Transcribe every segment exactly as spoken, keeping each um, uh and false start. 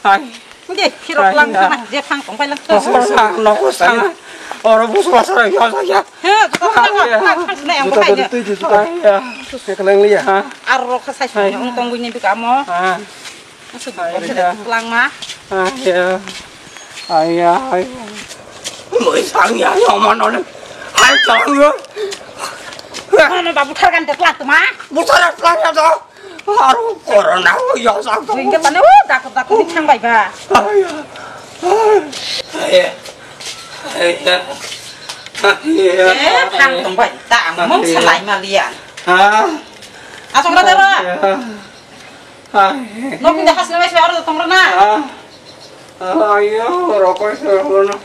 Ai. Hindi, hirok lang sana, je thang tong pai lang. Nogo sana, nogo sana. Oro busu basara ya ya. He, kok thang, thang, thang, thang, thang, thang, thang. Ai ya. Aro kha sai sung tong gwi ni bika mo. Musu ko lang ma. Ai ya. Ai ya. Moi sang ya yo ma no ne. Ai chang yo. Ano babu thar kan te plak ma. Busara plak ya to. Aro corona o ya sak to. Ringke tane o dak dak ni thang bai ba. Ai ya. Ai ya. Ai ya. Eh, thang tong bai. Ta ang mong salai ma lian. Ha? Asong ra dara. Ai. Nok ni das na wes aro tong ra na. Ha? Ai ya, rokoi se rokoi na.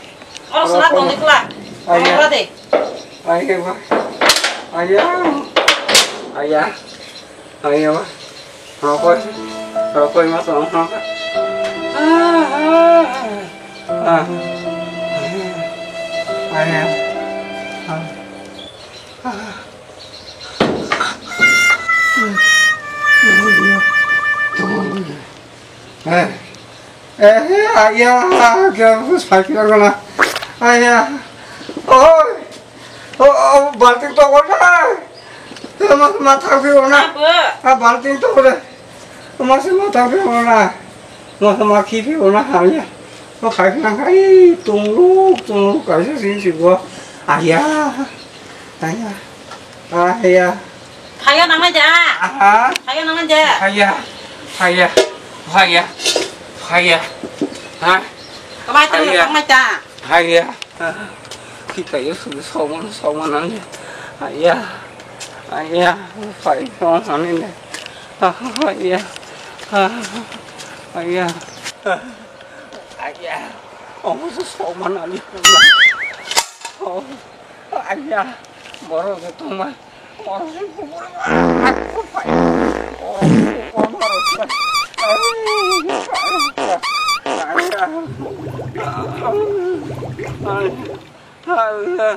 Aro sala tong ni kla. Ai ya. Tong ra de. Ai ya. Ai ya. Ai ya. Ayo, rokoi, rokoi ma tong ha. Ah, ah, ah. Ayo. Ah, ah. Eh, eh, ayo, gabus pakai orang lah. Aya. Oi. O, o, balting tokol na. Mas ma thang phi ona. Abo. A balting tokol. Mas ma thang phi ona. Mas ma khi phi ona hamya. O khai khna khai tungluk tungluk kaisa sing sing go. Aya. Aya. Aya. Phaiya nangmai da. Aha. Phaiya nangmai da. Phaiya. Phaiya. Phaiya. Phaiya. Ha? Kamai tang Phaiya. Tangmai da. Phaiya. Kita yo sudah soman soman aja. Phaiya. Phaiya. Phai soman ini. Phaiya. Phaiya. Phaiya. Oh, soman aja. Oh. Aya, borok de tongma. Borok de borok. Borok de borok. Aya, aya,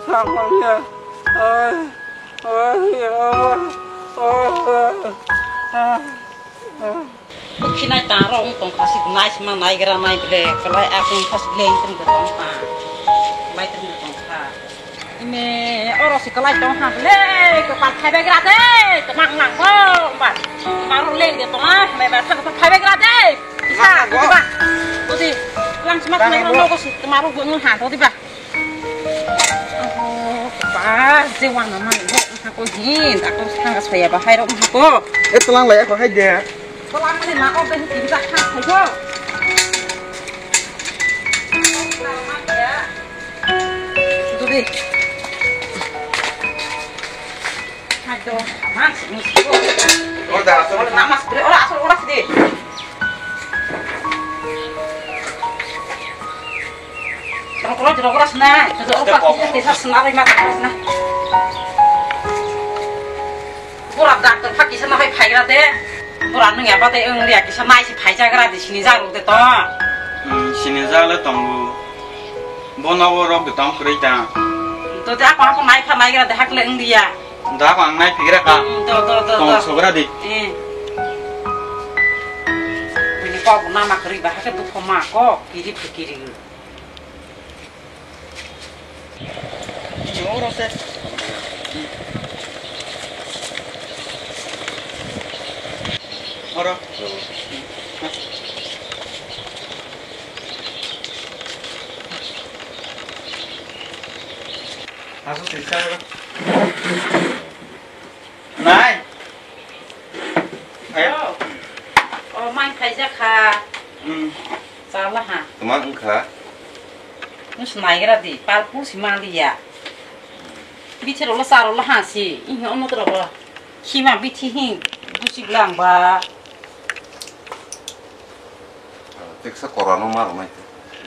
samanya. Ay, ay, ay, ay, ay. Bwkhinai tangrok wng tongkha, si nai sima naigra nai ble, kwlai a kung kha si leng tong tong kha, bai tong tong kha. Ime, oro si kwlai tong kha ble, kwpal phaibai gra de, kwmang nang bo, ba, maro leng de tong a, me ba thang thang phaibai gra de, isa, Nang bo. Ba, odi, lang sima Nang nai bo. Nogo si, maro bo nang han, odi ba. Oho, ba, je wana mani bo, wngkha ko hin, ako sanga soya ba hai rok wngkha ko. E, tlang lai ako hai de. Tlang mani ma o de hin tak thang thai ko. Dudi. Hai do, man si, si ko. Ora da, asal. Ora nama sdre, ora asal, ora sdre. Rok rok rok rok sna, rok rok rok sna, rok rok sna. Bura doctor pha kisa no hai phaigra de. Bura nung ya bate ung ria kisa nai si phaijagra de sini jagruk de to. Hmm, sini jale tongo. Bono o rok de tong kwrwi ta. To de apa apa nai pha naigra de hakle ung dia. Da ko ang nai phigra ka. Hmm, to to to Tong to. Sogra di. Eh. Bini kok nama kwrwi ba hakhe dukho ma kok kiri phikiri. Oro se. Oro. Aso se sa oro. Nai. Ai. Oh. Oh, mai khaijak kha. Hmm. Chala ha. Tuma wngkha? Nung se naigra di, pal pul si manliya. Bithi rok lo cha rok lo ha si, ihi ono to rok lo. Khima bithi hi, busi bwla ang ba. Teksa kora no ma rwnai.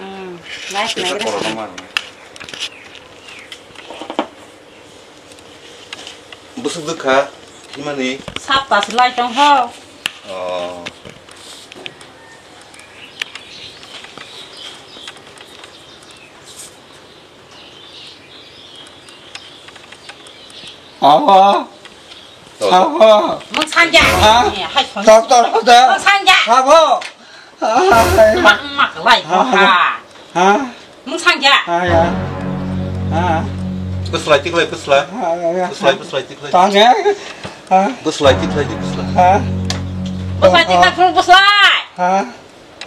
Hmm, nai Teksa naigra kora no si. Ma rwnai. Bwswk dwkha himani? Sapta se lai tong ho. Oh. Abo. Abo. Mung sangya. Ha? Hai song. Doctor hoda. Mung sangya. Abo. Mak mak lai ha. Ha? Mung sangya. Ha ya. Ha. Bwslai tiklai bwslai. Ha ya. Bwslai bwslai tiklai. Tanya. Ha. Bwslai tiklai di bwslai. Ha. Bwslai tiklai phung bwslai. Ha.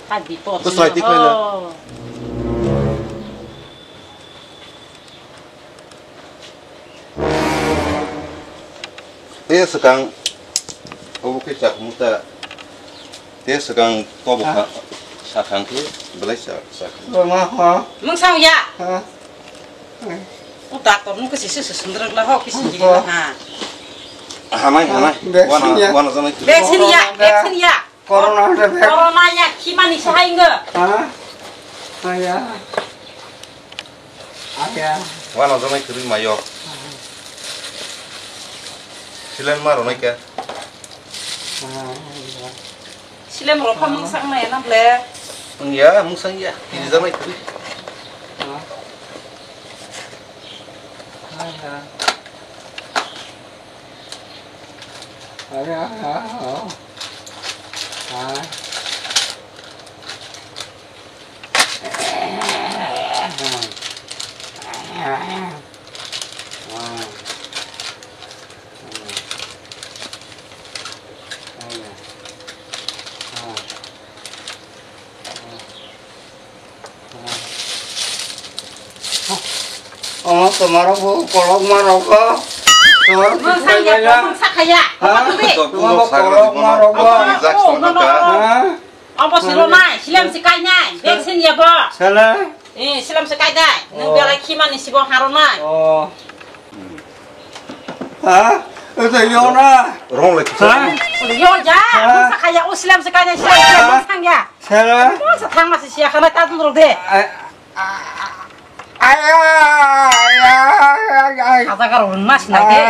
Hai bipot. Bwslai tiklai na. Tei swkang obo khe chakmung ta. Tei swkang kobo kha, sakhang khe belai sa, sakhang. Mung sang ya. O doctor nung khe sisi sundrwk la ho kisi jili la ha. Hamai, hamai. Wana, wana janai. Vaccine ya, vaccine ya. Corona de bag. Corona ya, khimani se hai wngkha. Ha? Ha ya. Ha ya. Wano janai kwrwi mayo. Silen ma rwnai khe. Ha ya. Silen rok pha mungsang nai na ble. Wngya, mungsang ya. Kiri janai kwrwi. Ha. Ha ya. Aria, ah, oh. Ah. Omo tomaro bo kolok ma rogo. Tomaro Mangsa ya, mangsa kaya. Ha? Apa tu, Be? Tomaro bo kolok ma rogo. Ha? Apa sih lo nai? Silam si kai nai. Bek sin ya bo. Sala. Eh, silam si kai nai. Nang belai khimani sibo haro nai. Oh. Ha? Itu yo na. Rong lagi. Ha? Yo ja. Ha? Mangsa kaya, oh, silam si kai nai, silam, silam, mangsa ya. Sala. Mangsa thang masi siya kana ta dulu de. Ai, ai, ai, ai, ai, ai. Ada karo mas nai de.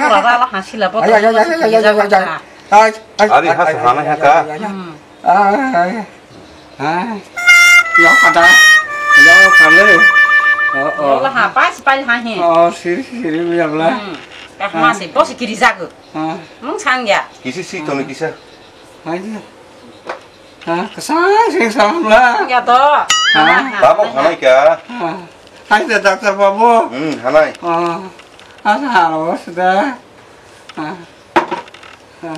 Mura da la hasila bo. Ai, ai, ai, ai, ai, ai, ai. Ai, ai, Ari ai, hasa ai, hana ai, haka. Ai, ai, ai. Hmm. Ai, ai. Ai. Yo kada. Yo kale. Oh, oh. Yo la ha, pas, pas ha he. Oh, siri, siri, ya bla. Hmm. Kah mas, bos kiri jago. Ah. Mung sang ya. Kisi si toni kisa. Hai. Ha, kesang sing salam lah. Ya to. Ha? Tabo hanai kya? Ha. Hai da doctor babu. Hmm, hanai. Oh. Asa halo sudah. Ha. Ha.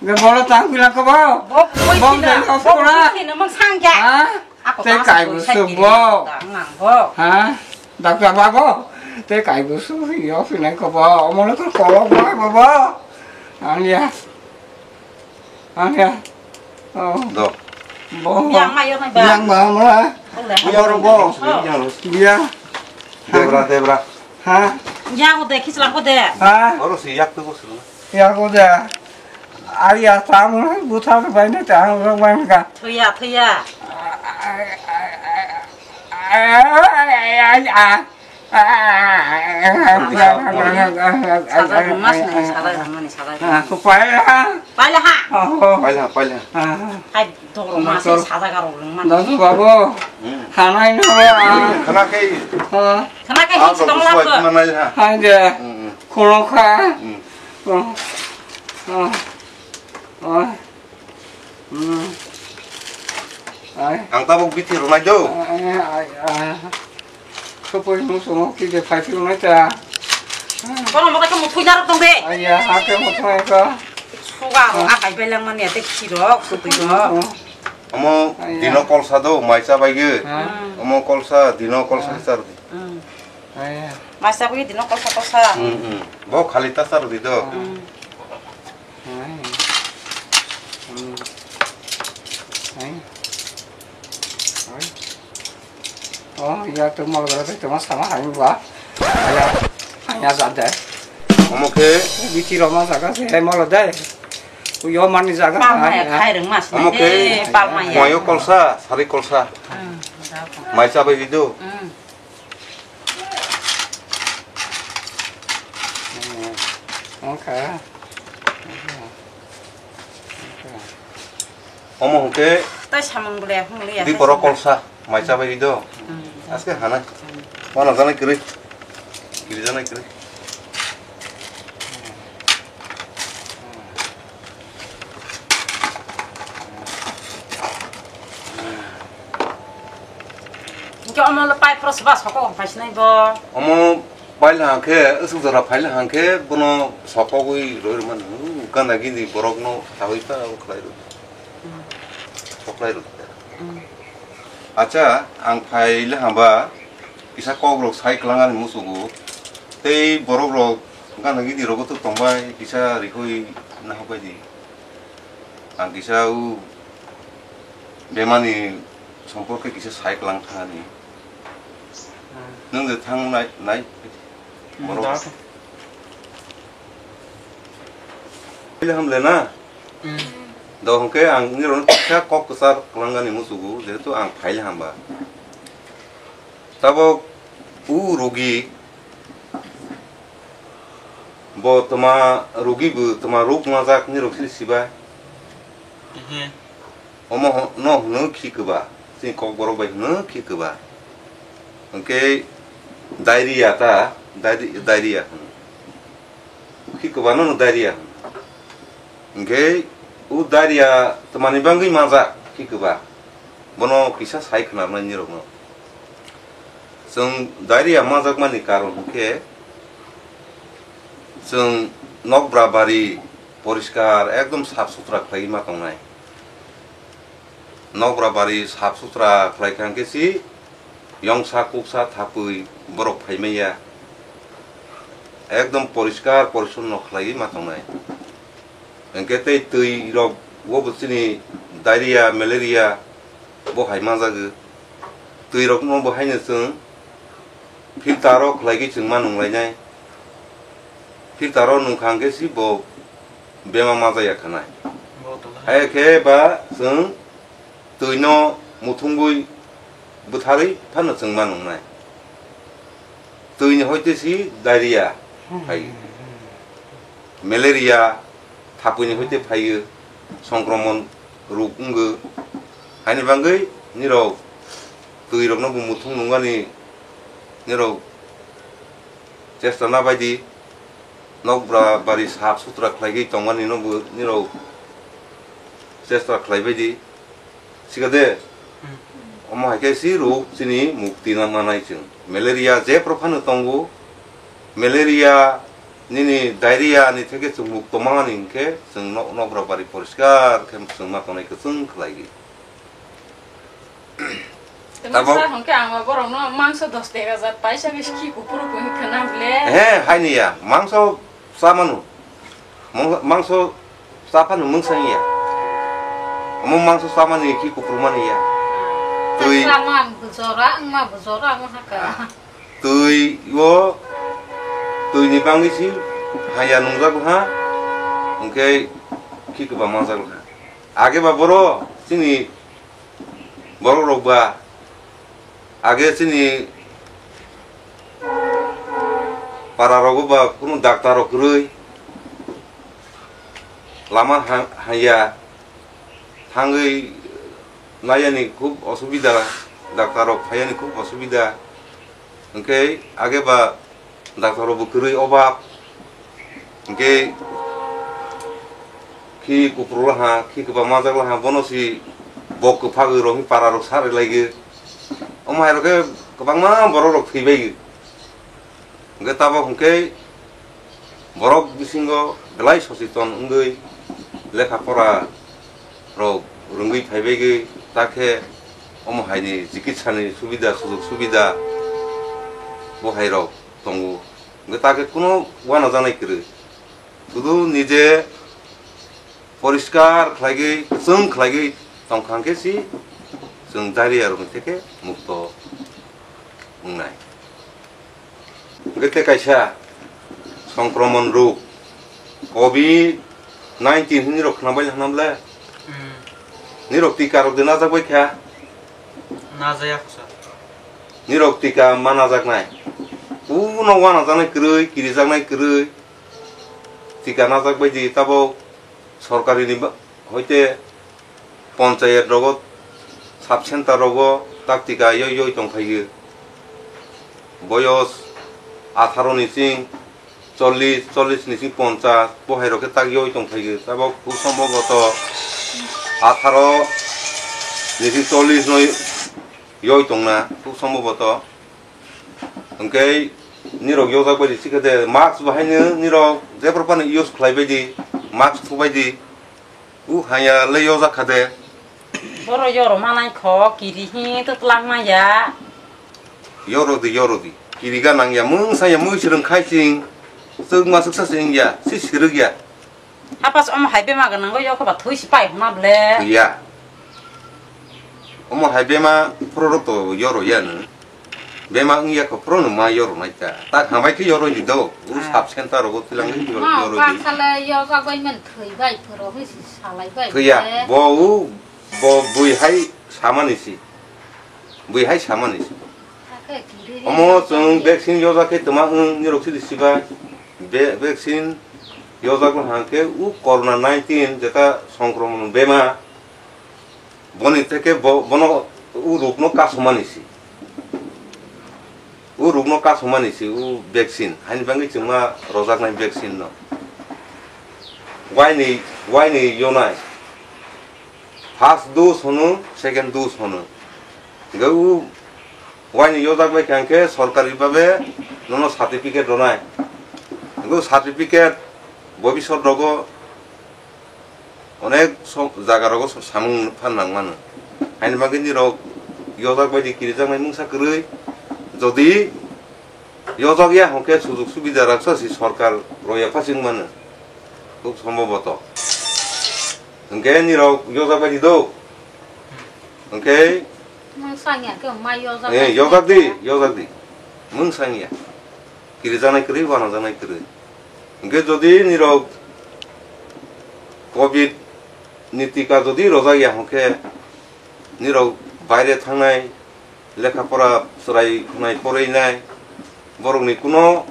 Ge bolo tang bilang ko bo. Bo koi Bo sina, dari bo hospital. Koi sina mang sang kya? Ha? Ako te tang kai sa bu koi su sai bo. Kiri nang bo. Ha? Doctor babu. Te kai bu su yo finai ko bo. Omono ko ko bo bo. Ang ya. Ang ya. Oh. Do. Bo. Yang ma yo nai ba. Yang ma mo la. Ang le. Bo ro bo. Oh. Yang lo. Dia. Debra, debra. Ha? Yang ko de, khichlang ko de. Ha? Oro si yak tu ko su. Yak ko de. Ari ya ta mo bu ta bai ne ta ro bai ka. Thuya, thuya. Salai rwmani, salai rwmani, salai rwmani. Paila ha. Paila ha. Paila, paila. Hai doro ma se sajak rok rwmani. Dasu babu. Hmm. Hanai no. Khana khe. Khana khe hin sitong lab. Hai de. Hmm, hmm. Khulokha. Hmm. Oh. Oh. Oh. Hmm. Ai. Ang tabuk bithi rwnai do. Ai, ai, ai. Sopoi no songo ki de phai phil nai ta. Kono mo ka mo thui narok tong de. Ai ya, ha ke mo thoi ka. Suga ro a kai belang man ya te ki rok, sopoi ro. Omo dino kolsa do, mai cha bai ge. Omo kolsa, dino kolsa char di. Hmm. Ai. Mai cha bai dino kolsa kolsa. Hmm, hmm. Bo khali ta char di do. Hmm. Ai. Hmm. Ai. Ai. Oh, ya tu mal gara tu mas sama hai ba. Aya, aya jat de. Omo khe. Biti roma jaga se hai mal de. Uyo mani jaga. Palma ya khai reng mas. Omo khe. Palma ya. Moyo kolsa, sari kolsa. Hmm. Mai cha bai di do. Hmm. Okay. Omo hwnkhe tai samung bole hwnli ya di borok kolsa mai cha bai do. Hmm. Aske hana. Hmm. Wana janai kwrwi. Kiri janai kwrwi. Hwnkhe omo le pai phro se ba soko phai sinai bo. Omo paila hwnkhe, aswk jora phaila hwnkhe bono sokogwi roi rwmani. Gana gini borokno sawi ta khlai rw. Hmm. Soklai rw. Hmm. Acha, ang phaila hwnba kisa kok rok sai kwlangani muchungo. Tei borok rok gana gini rogo to tongbai kisa rihoi nahok bai di. Ang kisa u bemani somporke kisa sai kwlang thani. Hmm. Nwng de thang nai, nai. Hmm, borok. Da. Phaile hamle na? Hmm. Do hwnkhe ang nirok kisa kok kwchar kwlangnani muchugo, jehetu ang phaile hamba. Tabok u rogi bo tma rogi bo tma rok majak nirok sini sibai. Mhm. Omo ho-, no hwno khi kwba, chini kokborok bai hwno khi kwba. Hwnkhe diarrhea ta, diarrhe-, diarrhea hwno. Khi kwbano no diarrhea hwno. Hwnkhe o diarrhea twmani bangwi manjak khi kwba. Bono kisa sai khwnarnai nirokno. Chwng diarrhea manjakmani karon hwnkhe chwng nokbra bari poriskar ekdom sap sutra khlaiwi ma tongnai. Nokbra bari sap sutra khlai kha hwnkhe si yongsa kuksa thapwi borok phai manya. Ekdom poriskar porisonno khlaiwi ma tongnai. Hwnkhe tei twi rok bo chini diarrhea, malaria bo hai manjagwi. Twi rokno bo haino chwng filter o khlaigwi chwng ma nunglainai. Filter o nungkha hwnkhe si bo bema majaya khanai. Hai khe ba chwng twino muthungwi bwtharwi phano chwng ma nungnai. Twini hoite si diarrhea phai. Malaria thapwini hoite phaiyo, songkromon rok wngwi. Haini bagwi nirok twi rokno bo muthung nungani nirok chesta na baidi, nokbra bari sap sutra khlaigwi tongmani no bo nirok chesta khlai baidi. Sikade, omo hai khe si rok chini mukti na manai chwng. Malaria je prophano tongo, malaria nini diarrhea ni theke chwng mukto manani hwnkhe chwng nok-, nokbra bari poriskar khe chwng ma tongnai kwchwng khlai di. Tamo Tamo sa hwnkhe ang borokno mangso dos tega jat paisa bai khi kuphuru kuhi khwna ble. He, haini ya, mangso chamanu. Mung-, mangso chaphano mungsa ya. Omo mangso chamani khi kuphuru mani ya. Twi. Sama bujora, ma bujora, ma haka. Twi o, twi ni bangwi si haya nungjago ha, hwnkhe khi kwbang manjago ha. Age ba boro chini borok rok ba, age chini para rogo ba kunu doctor rok kwrwi, lama ha-, haya thangwi naiyani khub osubida, doctor rok phaiyani khub osubida. Hwnkhe age ba doctor rok bo kwrwi obab. Hwnkhe khi kuphuru laha, khi kwbang majak laha, bono si bok kwphagwi rok para rok sari laigwi. Omo hai rok khe kwbangma borok rok thwi bai. Hwnkhe tabok hwnkhe borok bisingo belai socheton wngwi lekha pora rok rwngwi phaibaigwi, takhe omo haini chikitsani subida, sujog subida bo hai rok tongo. Hwnkhe takhe kuno uanajaknai kwrwi, sudu nije poriskar khlaigwi, kwchwng khlaigwi tongkha hwnkhe si chwng diarrhea rokni theke mukto wngnai. Hwnkhe tei kaisa songkromon rok, covid nineteen hinwi rok khwnabai hwnna ble? Hmm. Nirok tika rok de najak bai kha? Najaya kho sir. Nirok tika ma najaknai? Kuno uanajaknai kwrwi, kirijaknai kwrwi, tika najak bai di tabok sorkari ni ba-, hoite ponchayat rogo, sub center rogo tak tika yoi yoi tongphaio. Boyos atharo ni ching chollish, chollish ni ching ponchas, bo hai rok khe tak yoi tongphaio. Tabok khub somboboto atharo ni ching chollish no yoi tongna khub somboboto. Hwnkhe nirok yojak bai risi khe de, mask bo haino nirok jephru phano use khlai bai di, mask thubai di. U haya le yojak kha de. Boro yoro manai kho, kiri hi to twlak maya. Yoro di, yoro di. Kiri ga nang ya, mungsa ya, mui sirwng khai sing. Chwk ma chwksa sing ya, si sirwk ya. Hapas omo hai bema gwnang go yokho ba thwi si pai hwnna ble. Ya. Omo hai bema phoro rok to yoro ya no. Bema wng ya kho phoro no ma yoro nai ta. Tak hambai khe yoro di do. U Ah. Sub center rogo tilang ni yoro, Ma yoro di. Pangsale yojak bai man thwi bai phoro hi si salai bai. Thwi ya. Bo u, bo bui hai samani si. Bui hai samani si. Hakhe kiri Omo ri chwng ri. Vaccine yojak khe tma wng nirok si di sibai. Be-, vaccine yojak no hang khe u corona nineteen jeta songkromon bema boni theke bo-, bono u rok no kasumani si. U rok no kasumani si u vaccine. Haini bagwi chwng ma rojaknai vaccine no. Waini, waini yonai. First dose hono, second dose hono. Hingke u Waini yojak bai kha hwnkhe sorkari babe nono certificate rwnai. Hwnkhe certificate bobisot rogo onek so-, jaga rogo so-, samung phan nang mano. Haini bagwi nirok yojak bai di kirijaknai mungsa kwrwi. Jodi yojak ya hwnkhe sujug subida raksa si sorkar roya phasing mano. Khub somboboto. Hwnkhe nirok yojak bai di do. Hwnkhe Mung sangya khe mai yojak eh, bai yojak di, kha. Yojak di. Mung sangya. Kirijaknai kwrwi, wanajaknai kwrwi. Hwnkhe jodi nirok covid ni tika jodi rojak ya hwnkhe nirok baire thangnai, lekha pora chwrai hwnai porwinai, borokni kuno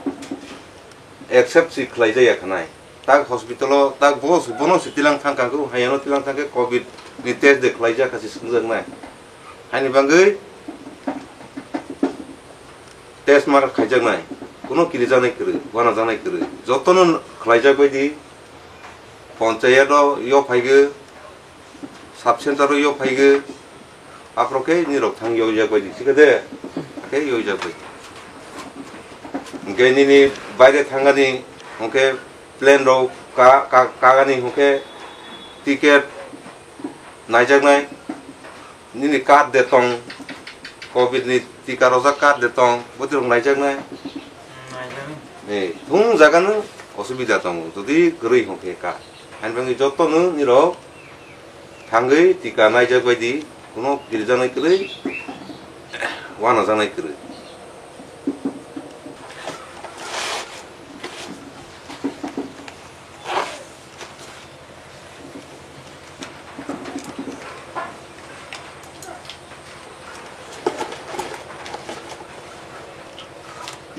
accept si khlaijak ya khanai. Tak hospital o, tak bo, bono si tilang thang kha, hayano tilang thang khe covid ni test de khlaijak kha si swngjaknai. Haini bagwi test mar khaijaknai, kuno kirijaknai kwrwi, wanajaknai kwrwi. Jotono khlaijak bai di, ponchayat o yo phaigwi, sub center o yo phaigwi, aphro khe nirok thang yoijak bai di, thik ase? Khe yoijak bai. Hwnkhe nini baire thangani, hwnkhe plane rok ka, ka, kagani hwnkhe ticket naijaknai. Nini card de tong, covid ni tika rojak card de tong, bwtwi rok naijaknai. Naijaknai. Eh, thung jaga no osubida tongo, jodi kwrwi hwnkhe card. Haini bagwi joto no nirok thangwi tika naijak bai di, kuno kirijaknai kwrwi, wanajaknai kwrwi.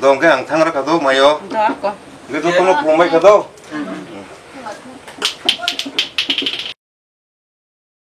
Dong khe ang thang rakha do mayo. Do ako. Hwnkhe jotono khulumbai kha do.